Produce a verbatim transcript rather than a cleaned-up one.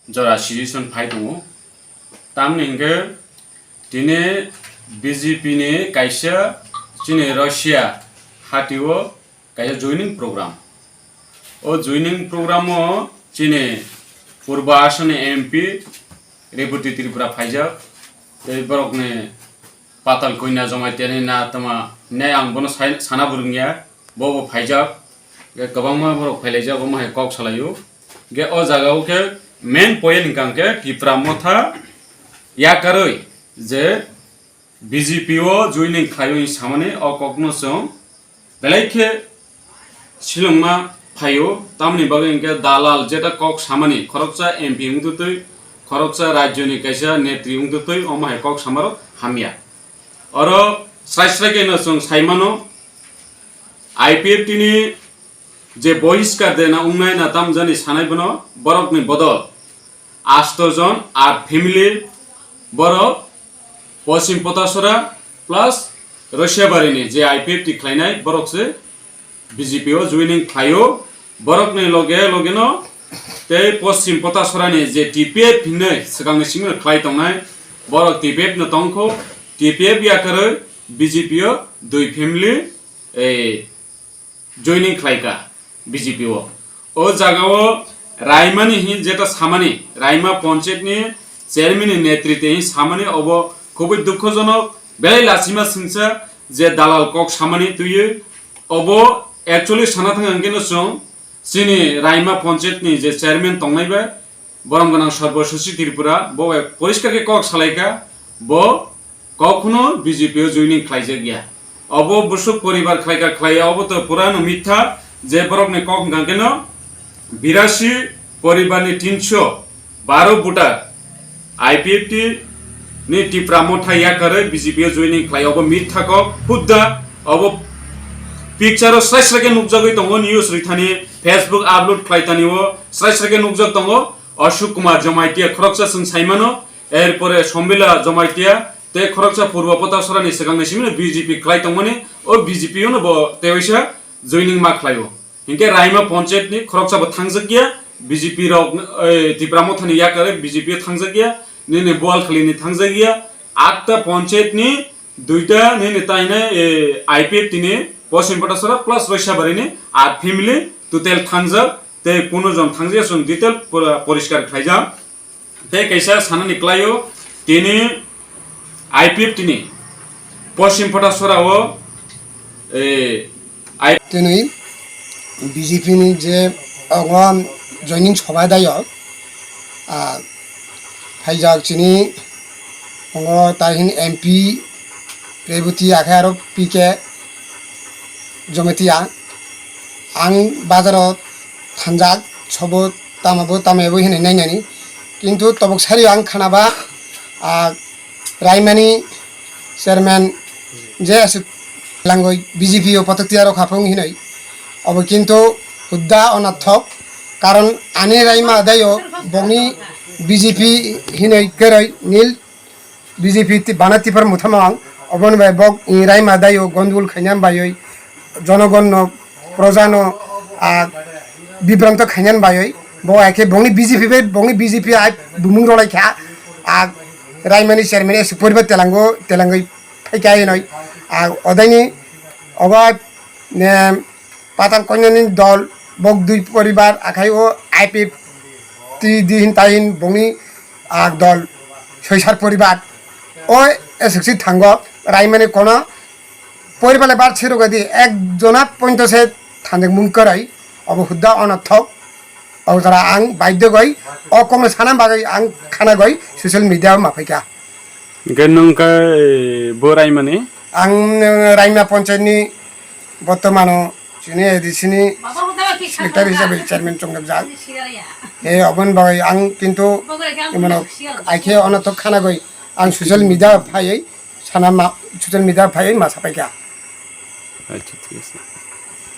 jora situation phai tongo. Tamni hwnkhe tini B J P ni kaisa chini Russia hatio kaisa joining program. O joining program o chini Purba Asani M P Rebati Tripura phaijak. Tei borokni Patal Koina Jamatia ni na tama hinwi ang bono sai-, sana bo rwngya. Bo bo phaijak. Ge kwbangma borok phailaijak, omo hai kok salaio. Ge o jaga o khe main point hwnkha khe Tipra Motha yakarwi je B J P o joining khlaiwi samani o kokno chwng belai khe silongma phaio, tamoni bagwi hwnkhe dalal jeta kok samani khoroksa M P wngtwi twi, khoroksa rajyoni kaisa netri wngtwi twi, omo hai kok samarok hamya. Oro srai srai khe no chwng sai mano, I P F T ni je bohiskar de na wngnai na tamjani sanai bono borokni bodol asto jon, at family borok Poschim Potasora plus Rosiabari ni je I P F T khlainai borok se B J P o joining khlaio. Borok ni loge loge no tei Poschim Potasora ni je T P F hinwi swkang ni simi no khlai tongnai, borok T P F no tongkho, T P F yakarwi B J P o dui family ei joining khlaika B J P o. O jaga o Raimani hin jeta samani, Raima Panchayat ni chairman ni netrite hin samani obo khubui dukhojonok, belai lachima singsa je dalal kok samani twiwi. Obo actually sana thang hwnkhe no chwng chini Raima Panchayat ni je chairman tongnai bai, Borom gwnang Sarbo Sachi Tripura, bo bai poriskar khe kok salaikha, bo kokhuno B J P o joining khlaijak ya. Obo busuk poribar khlaikha khlaiya, obo to purano mitha, je borokni kok hwnkha khe no birasi poribarni tinso baro voter I P F T ni Tipra Motha yakarwi B J P o joining khlai, obo mitha kok, hudda, obo picture o srai srai khe nukjagwi tongo, news rwithani, Facebook upload khlai tani o srai srai khe nukjak tongo. Ashok Kumar Jamatia khoroksa chwng saimano, erpore Sombila Jamatia tei khoroksa Purba Potasora ni swkang ni simi no B J P khlai tongmani, o B J P o no bo tewaisa joining ma khlai o. Hinkhe Raima Panchayat ni khoroksa bo thangjak ya, B J P rok, eh, Tipra Motha ni yakarwi B J P o thangjak ya, nini Boalkhali ni thangjak ya, atta Panchayat ni duita nini tainai, eh, I P F T ni Poschim Potasora plus Roisabari ni at family total thangjak, tei kuno jon thangjak ya chwng detail pura poriskar khlaijak. Tei kaisa sanani klaio, tini I P F T ni Poschim Potasora o, eh, I- Tini B J P ni je ogo joining sobai dayo, ah, phaijak chini ogo taihin M P Rebati akhe aro P K Jometia. Ang bazaro thanjak, sobo tama bo tama bo hinwi nainani. Kintu tobok sari ang khana ba, ah, Raimani chairman je aswk langoi B J P o patok tiyaro khapung hinwi. Obo kintu hudda onathok, karon ani Raima dayo bongni B J P hinwi kwrwi nil B J P ti-, bana Tipra Motha mang, oboni bai bok, i, Raima dayo gondogol khaina baioi, jonogonno, projano, ah, bibranto khaina baioi, bo hai khe bongni B J P bai, bongni B J P ai bumung rolai kha, ah, Raimani chairman aswk poribar telango, telangoi phaikha hinoi, ah, odaini obo, ne, Patal Koinani dol, bok dui poribar, akhai o I P F T di hin tai hin bongni, ah, dol, soisar poribar. O S S C thango, Raimani kono poribar le bar sero gadi, ek jona pointo se thanjak mung kwrwi, obo hudda onathok. O jora ang baidyo goi, o kokno sana bagwi ang khana goi social media o ma phaikha. Hingke nwng khe, eh, bo Raimani? Ang, eh, Raima Panchayat ni bortomano chini A D C ni secretary hisabe chairman chongjak. Eh, oboni bagwi ang kintu imano aikhe ono to khana goi ang social media phaiwi sana ma, social media phaiwi ma sapaikha. Acha, thik ase.